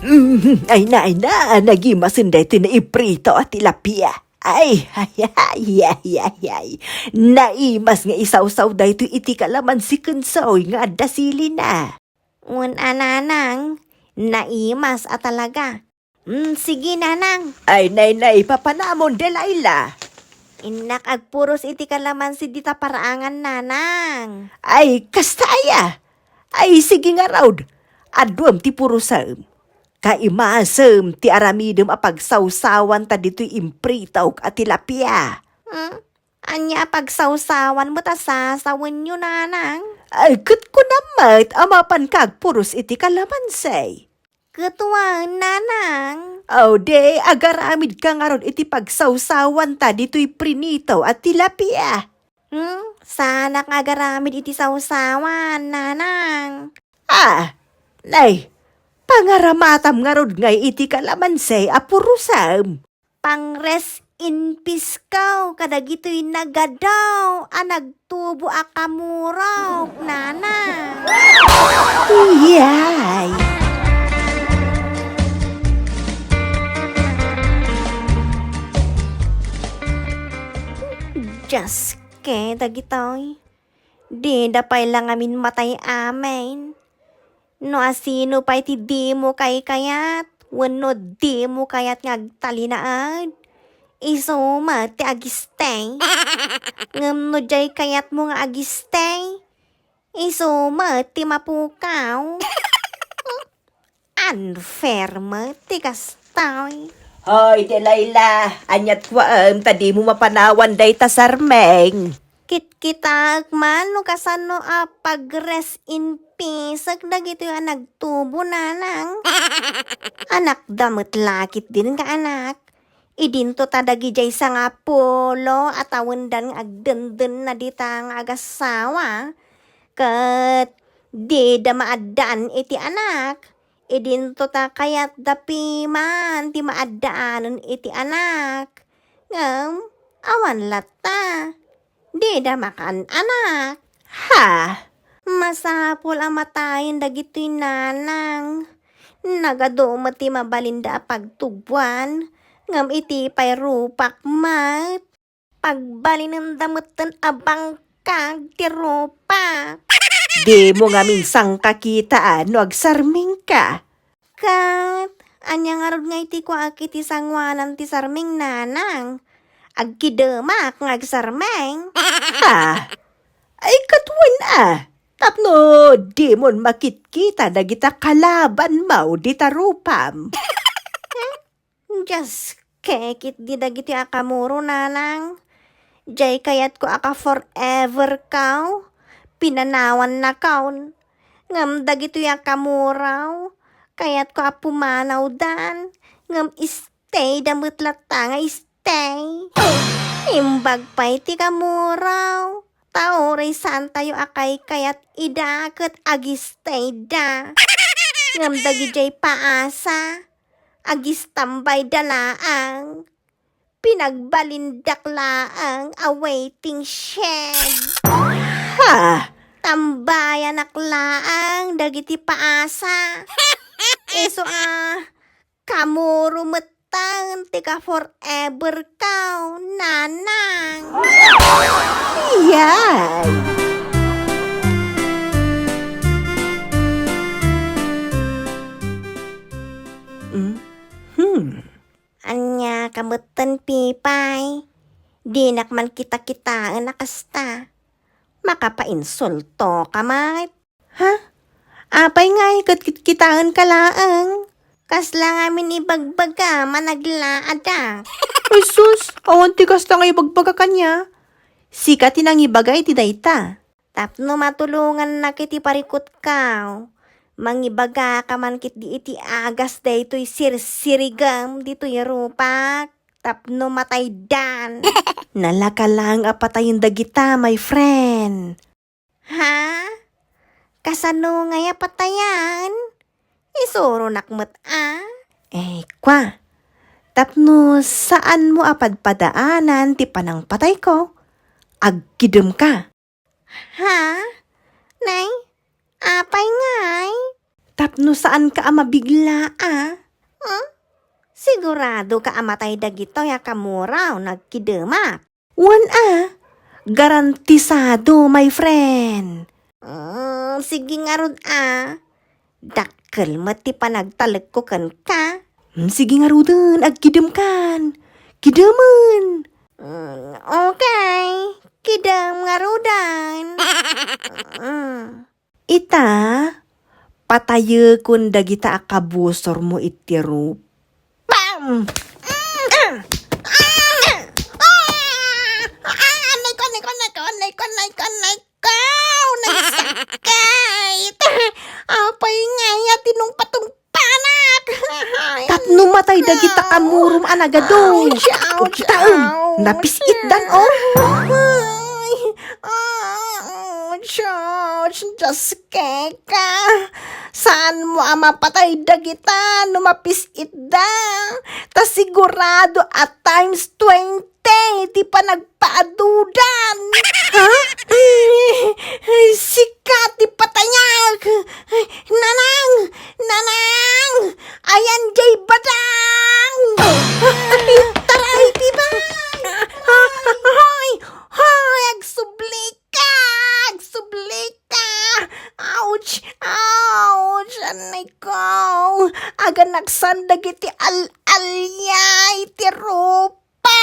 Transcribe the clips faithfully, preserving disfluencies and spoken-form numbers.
Mm, ay na, ay na, nagimasen daytoy naiprito a tilapia. Ay, ay, ay, ay, ay, ay. Naimas nga isawsaw daytoy iti kalamansi ken saoy nga adda silina. Wen a, nanang, naimas a talaga. Mm, sige, nanang. Ay, nay, nay, papanamon, Delilah. Innak agpuros iti kalamansi dita paraangan, nanang. Ay, kasta aya. Ay, sige ngarud. Aduem ti purosem. Kaimasem ti aramidem a pagsawsawan ta ditoy impritok a tilapia. Hmm? Ania a pagsawsawan met a sasawenyo, nanang? Ay, ket kunam met a mapanka agpuros iti kalamansi. Ket wen, nanang. Aw, di, agaramidka ngarud iti pagsawsawan ta ditoy prinito a tilapia. Hmm? Saanak nga agaramid iti sawsawan, nanang. Ah, nay, pangaramatam ngarud ngay iti kalamansi a purosem. Pang-rest in peace kaw kadagitoy nagadaw a nagtubo a kamurok, nanang. Iyay! Dios, ke dagitoy. Dida pay la ngamin matay amin. No asino pay ti dimo kaykayat, wenno dimo kayat nga agtalinaed, isu met ti agistay. Ngem no diay kayatmo nga agistay, isu met ti mapukaw. Unfair met ti kastoy. Hoy, Delilah, ania't kuaem ta dimo mapanawan dayta sarming? Kitkitaek man no kasano a pag-rest in peace dagitoy a nagtubo, nanang. Anakda met la ketdin nga anak. Idinto ta dagidiay sangapulo a tawendan nga agdendenna dita nga agassawa, ket dida maaddaan iti anak. Idinto ta kayatda piman ti maaddaanen iti anak. Ngem awan latta. Dida makaan-anak. Ha? Masapul a matayen dagitoy, nanang. Nagadu met ti mabalinda a pagtuboan, ngem iti pay rupak met. Pagbalinenda metten a bangkag ti rupak. Dimo ngamin sangkakitaan no agsarmingka. Ket, ania ngarud nga iti kuak iti sanguanan ti sarming, nanang? Agkidemak nga agsarming? Ha? Ay, ket wen a, tapno dimon makitkita dagita kalabanmo dita rupam. Dios, kekit di dagiti a kamuro, nanang. Diay kayatko a ka-forever kaw. Pinanawannakon. Ngem dagitoy a kamuraw, kayatko a pumanawdan. Ngem stay da met latta nga stay. Imbag pay ti kamuraw. Ta uray saantayo a kaykayat ida ket agistayda. Ngem dagidiay paasa, agistambayda laeng. Pinagbalindak laeng a waiting shed. Ha? Tambayanak laeng dagiti paasa. Isu a kamuro metten ti ka-forever kaw, nanang. Iyay! Hmm? Hmm. Ania ka metten, Pipay? Dinak man kita-kitaen a kasta. Makapainsulto ka met. Ha? Apay ngay ket kitkitaenka laeng? Kasla ngamin ibagbaga a naglaadak. Ay sus, awan ti kasta nga ibagbaga kaniak. Sika ti nangibaga iti dayta. Tapno matulongannak iti parikutkaw, mangibagaka man ketdi iti agas daytoy sirsirigem ditoy rupak tapno mataydan. Nalaka laeng a patayen dagita, my friend. Ha? Kasano ngay a patayen? Isuronak met a. Eh, kwa. Tapno saanmo a padpadaanan ti panangpatayko, agkidemka. Ha? Nay, apay ngay? Tapno saanka a mabigla, a? Hmm? Siguradoka a matay dagitoy a kamuraw no agkidemak? Wen a, garantisado, my friend. Mm, sige ngarud a. Dakkel met ti panagtalekko kenka. Mm, sige ngaruden, agkidemkan. Kidemen. Mm, okay, kidem ngaruden. Mm. Ita, patayekon dagita a kabusormo iti rupam. Bam! Ah! Ah! Ah! Ah! Ah! Anay ko, anay ko, anay ko, anay ko, anay ko, anay ko! Nagsakit! Apay nga ya tinungpatungpanak? Ay, tapno matay dagita kamurom a nagadu. Ouch, ouch, kita, em, ouch. Napis-itdan, oh. Ay, ah, ouch, ouch, Diyos keka. Saanmo a mapatay dagita no mapis-itda? Ta sigurado a times twenty ti panagpaadudan. Ha? Ay, sika ti patayak. Ay, Nanang! Nanang! Ayan jay badang! Ay, taray, ti bay! Hoy! Hoy! Agsubli ka! Agsubli ka! Ouch! Ouch! Anay ko! Aganaksan dagiti al-alyay ti rupa!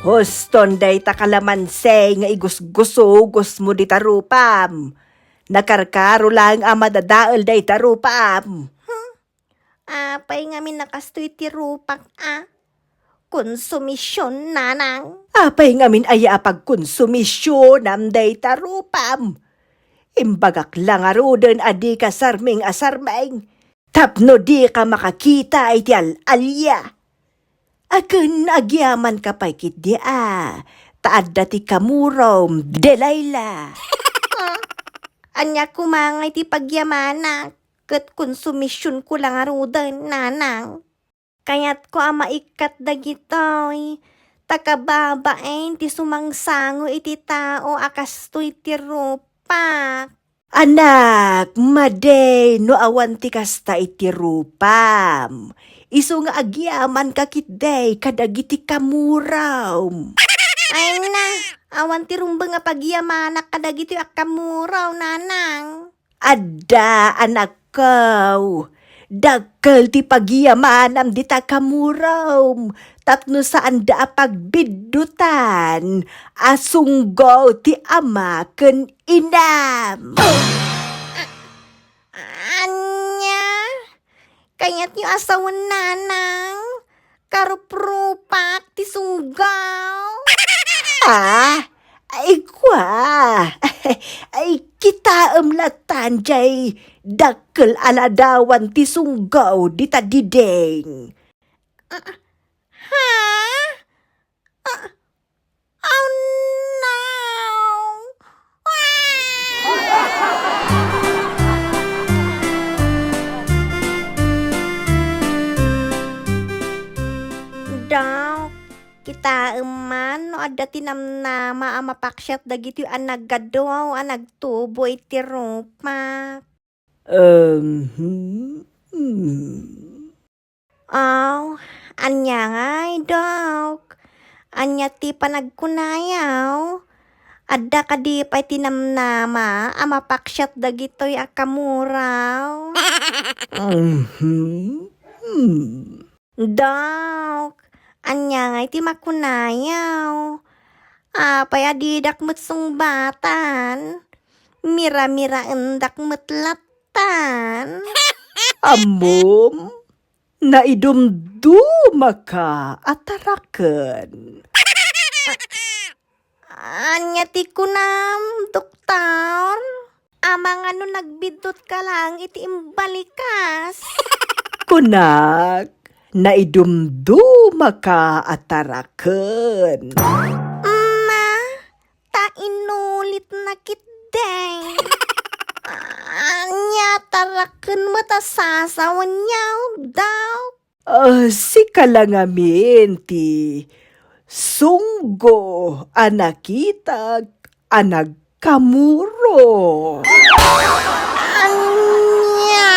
Huston dayta kalamansi nga igusgusugosmo dita rupam. Nakarkaro laeng a madadael dayta rupam. Huh? Apay ngamin a kastoy ti rupak a? Konsumision, nanang. Apay ngamin aya a pagkonsumisionam dayta rupam? Imbagak la ngaruden a dika sarming a sarming, tapno dika makakita iti al-alia. Akin agyamanka pay ketdi a, ta adda ti kamurom, Delilah. Ah, ania koma ngay ti pagyamanak ket konsumisionko la ngaruden, nanang? Kayatko a maikkat dagitoy, ta kababain ti sumangsango iti tao a kastoy ti rupak. Anak, madi no awan ti kasta iti rupam. Isu nga agyamanka ketdi kadagiti kamurom. Ay na, awan ti rumbeng a pagyamanak kadagitoy a kamurom, nanang. Adda, anakko. Dakkel ti pagyamanam dita kamurom, tapno saanda a pagbiddutan a sunggo ti ama ken inam. Ania? Kayatyo a sawen, nanang? Karuprupak ti sunggaw. Ah, ay, kua. Ay, kitaem latan jay dakkel a ladawan ti sunggaw dita diding. Ah, ha? Ah, Oh no! Dok, kitaem man no adda ti namnama a mapaksiat dagitoy a nagadu a nagtubo iti rupak. Ehem. Hmm. Aw, ania ngay, Dok? Ania ti panagkunayaw? Adda kadi pay ti namnama a mapaksiat dagitoy a kamuraw? Mhm. Hmm. Dok, ania ngay ti makunayaw? Apay a didak met sungbatan? Miramiraendak met lattan. Ammom, naidumdumaka a taraken. Ania ti kunam, doktor? Amangan no nagbiddutka laeng iti imbalikas. Kunak, naidumdumaka a taraken. Ma, ta inulitna ketdi. Ania taraken met a sasawenyo, Dok? Ah, sika la ngamin ti Sunggo a nakitak a nagkamuro. Ania?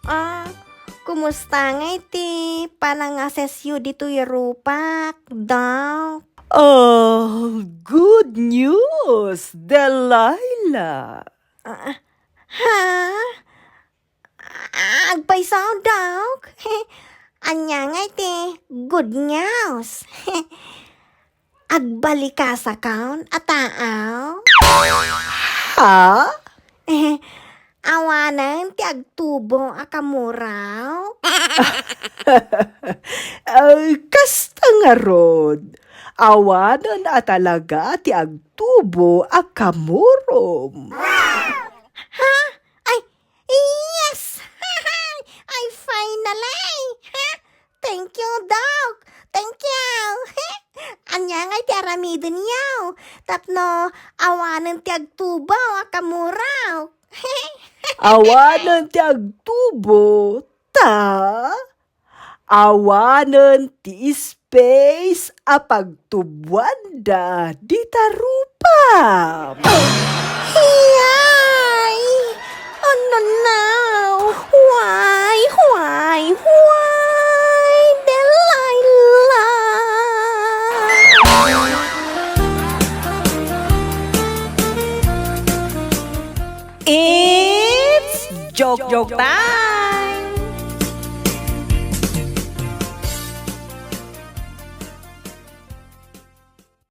Ah, kumusta ngay ti panangasesyo ditoy rupak, Doc? Oh, good news, Delilah. Ah, ha? Agpayso, Doc? Ania ngay ti good news? Agbalikasakon a taaw? Ha? Awanen ti agtubo a kamuraw? Ay, kasta ngarud. Awanen a talaga ti agtubo a kamurom. Ha? Ay, yes! Ay, finally! Ha? Thank you, Doc! Thank you! Ania ngay ti aramidenyo tapno awanen ti agtubo a kamuraw? Awanen ti agtubo, ta awanen ti space a pagtuboanda dita rupa. Iyay! Oh, no, no! Why, why, why, Delilah? It's joke, joke time!